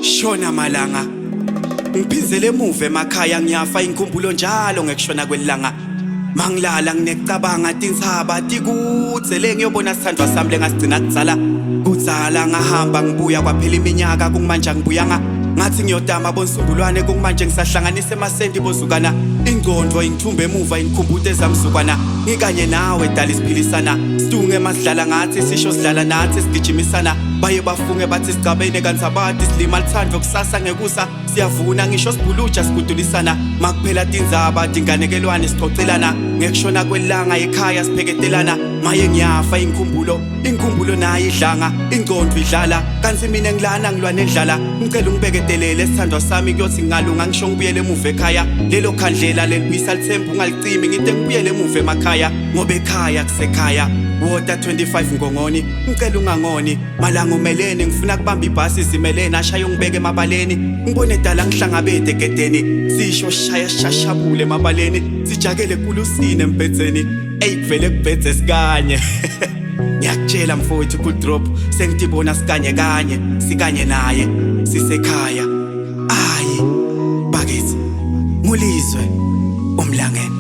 Shona malanga ngiphindele emuva emakhaya, ngiyafa inkumbulo njalo ngekushona kwelanga. Mangilala nginekucabanga tintsaba tikudze le ngiyobona sithandwa sami lengasigcina kudzala kudzala. Ngahamba ngibuya kwaphela iminyaka, kungimanje angibuyanga. Ngathi ngiyodama bonsumbulwane, kungimanje ngisahlanganisa emasenti bozukana. Ingcondvo ingithumba emuva, ingikhumbuta ezamzukwana ngikanye nawe dala isiphilisana situnge masidlala ngathi sisho sidlala nathi sigijimisana. Baye bafunge bathi sicabene, kanti abati silima lithando kusasa ngekusa siyavuna. Ngisho sibhuluja sigudulisana, makuphela tindzaba tinganekelwane sicocelana ngekushona kwelanga ekhaya sipheketelana. Maye ngiyafa inkhumbulo, inkhumbulo nayo idlanga, ingcondvo idlala, kanti mina ngilana ngilwa nendlala. Ngicela ungibeketelele sithandwa sami, kuyothi ngingalunga ngisho ngibuyele emuva ekhaya. Lelo khandlela lelibuyisa lithemba ungalicimi, ngide ngibuyele emuva emakhaya ngoba ekhaya kusekhaya. Wota 25 ngongoni, ngicela ungangoni malanga umelene, ngifuna kubamba ibhasi zimelene ashaye ungibeke emabaleni, ngibone dala ngihlangabede egedeni, sisho shaya shashabule emabaleni, sijakele kulusine embhedzeni. Eyi kuvele kubhedze sikanye. Ngiyakutshela mfowethu, cool drop sengitibona sikanye kanye sikanye naye sisekhaya. Ayi bakithi, ngulizwe umlangeni.